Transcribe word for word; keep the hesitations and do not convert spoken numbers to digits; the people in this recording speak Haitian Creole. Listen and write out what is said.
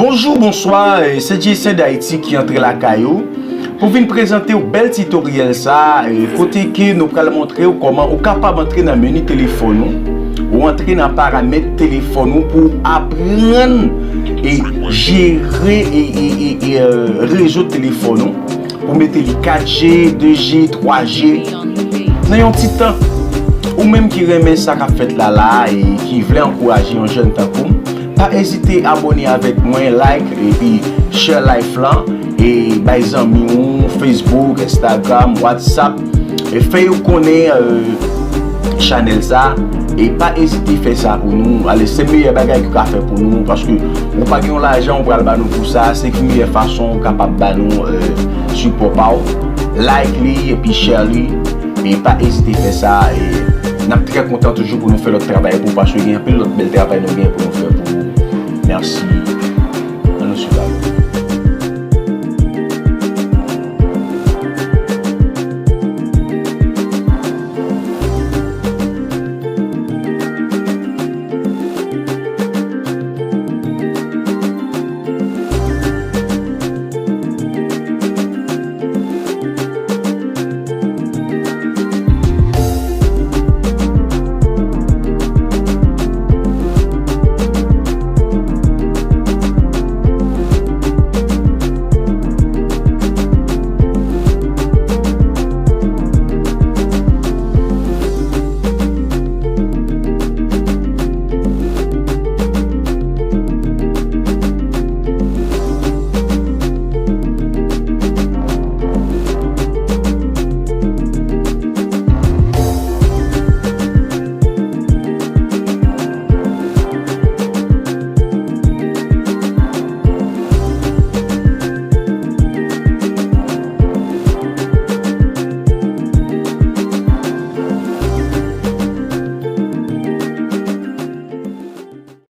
Bonjou, bonswa, e, se Jason D'Haïti ki antre lakay ou pou vin prezante w bèl titoryèl sa, e, kote ke nou pral montre w kòman ou kapab antre nan meni telefòn ou, ou antre nan paramèt telefòn ou pou w aprann e jere e, e, e, e, e, rezo telefòn ou, pou mete li kat G, de G, twa G nan yon ti tan. Ou menm ki renmen sa k ap fèt la la e ki vle ankouraje yon jèn tankou m, pa ezite abòne avèk mwen, like epi share live lan e bay zanmi w Facebook, Instagram, WhatsApp e fè yo konnen e, chanèl sa e pa ezite fè sa pou nou. Ale, se meyè bagay ki w ka fè pou nou paske ou pa gen yon lajan ou pral ba nou pou sa, se ki meyè fason ou kapab ba nou e, sipò pa w. Like li epi share li e pa ezite fè sa e n ap trè kontan toujou pou nou fè lòt travay pou ou paske gen anpil lòt bèl travay nou gen pou nou fè pou ou. Mèsi.